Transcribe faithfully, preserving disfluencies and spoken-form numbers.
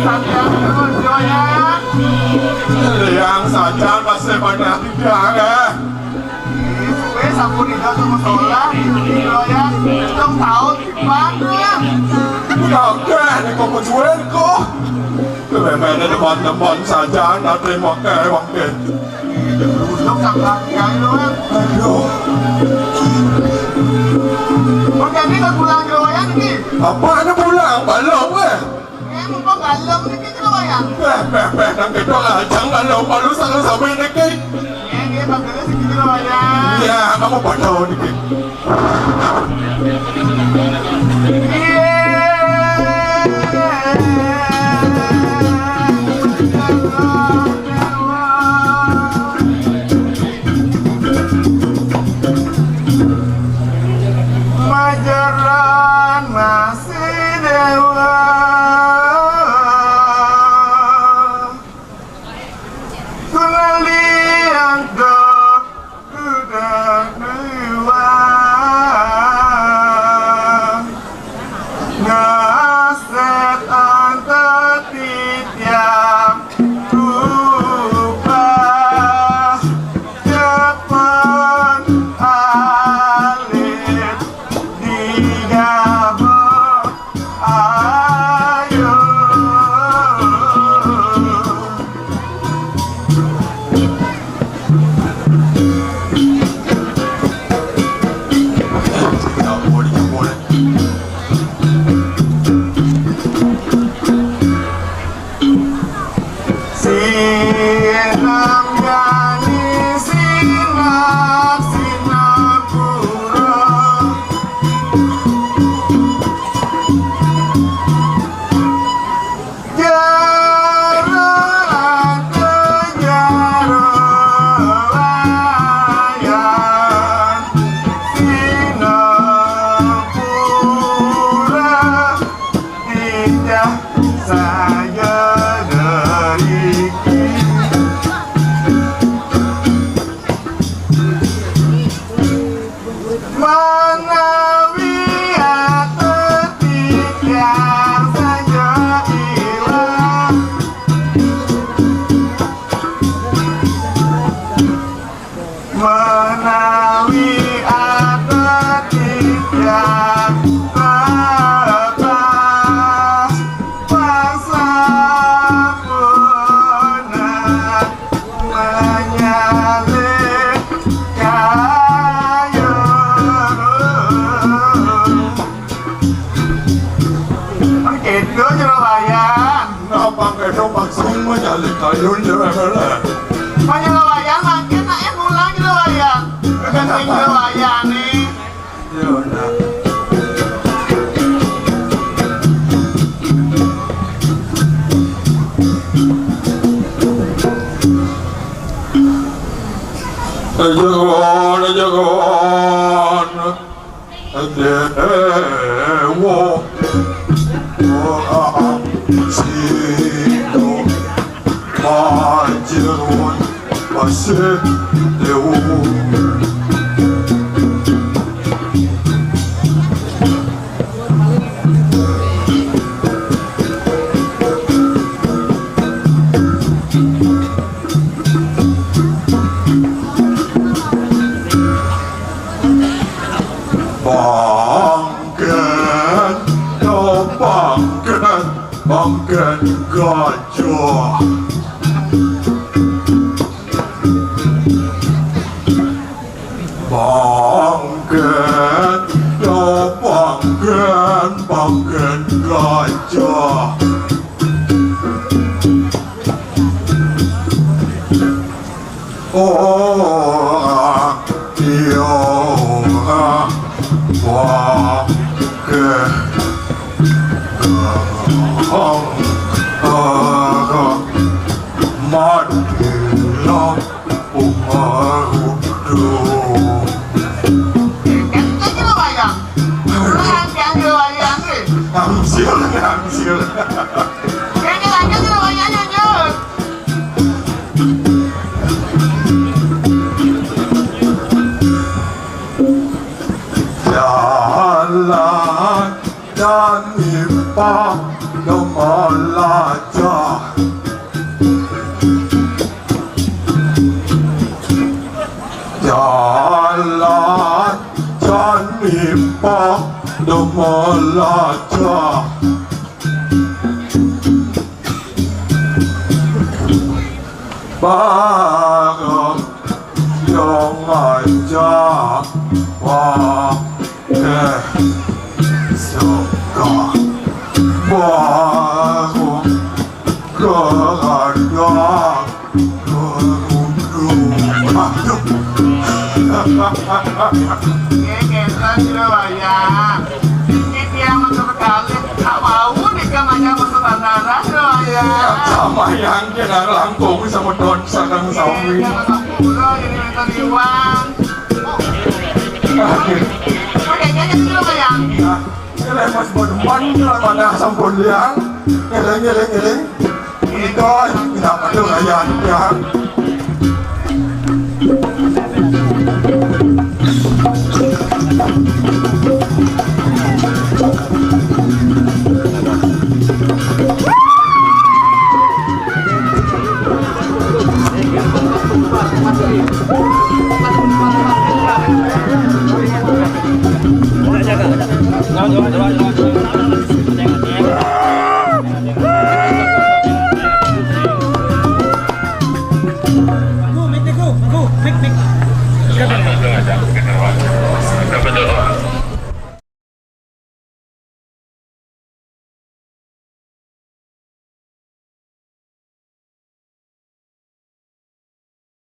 Sampeyan terus, Joyan. Yang saja masih banyak tidak, eh. Ih, suwe sampun ida tuh musola, Joyan. Hitung tahun, Ipan, ya. Udah, oke, ini kok penjual kok. Memangnya teman-teman saja, nanti makai waktu. Duduk sama kiai lu, kan. Aduh. Kok jadi kok pulang, Joyan, nih? Apa ada pulang? Belum, eh. Eh, mumpung galem niki, Jero Wayang. Beh, beh, beh, nang gedong aja galem, malu salah sampe niki. Eh, nggih, panggilnya segitu, Jero Wayang. Iya, kamu pada niki. Iya. Majaran Mas Dewa, kunali angka kuda dewa, ngaset antar titiang rupa, cepat alit digabung. Ayo. Sinam yani sinap sinapura. Jero ate jero wayang sinapura. Indah saja deriki. Manawi atetik yang saja iwang. Menawi ada tiga lepas, pasapuna menyalin kayu. Mengkitu, Jero Wayan. Napa kedo maksud menyalin kayu, Jero Wayan? Pak Jero Wayan, makin naik pulang, Jero Wayan. Gending Jero Wayan nih. Yo, nah. Ajaran, ajaran. Dewa, ora sida, Panjeron Pasih Dewa. Pangkén, ya pangkén, pangkén gajah. Pangkén, ya pangkén, pangkén gajah. Ora, iya ora, wah, ke, gahang, ora, madilah, umarudu. Kan kita kira wayang. Orang yang kira wayang nih. Amsil, amsil. Kayaknya lagi kira wayangnya, Jun. Jalan dan limpah Dumalaja. Jalan Canipa Dumalaja. Bareng yang aja. Wah, eh, suka. Baru kerana. Aduh. Ini kita sudah banyak. Ini dia masuk ke kali. Tak mau nikah banyak masuk bandara sudah banyak. Sama yang kena langkung sama don sareng sawi. Ini minta liwang. Oke, kayaknya sudah banyak. Nah, ini lepas berdepan, mana sampun liang. Ngiring, ngiring, ngiring. Punika, tidak ada rayaan, ya.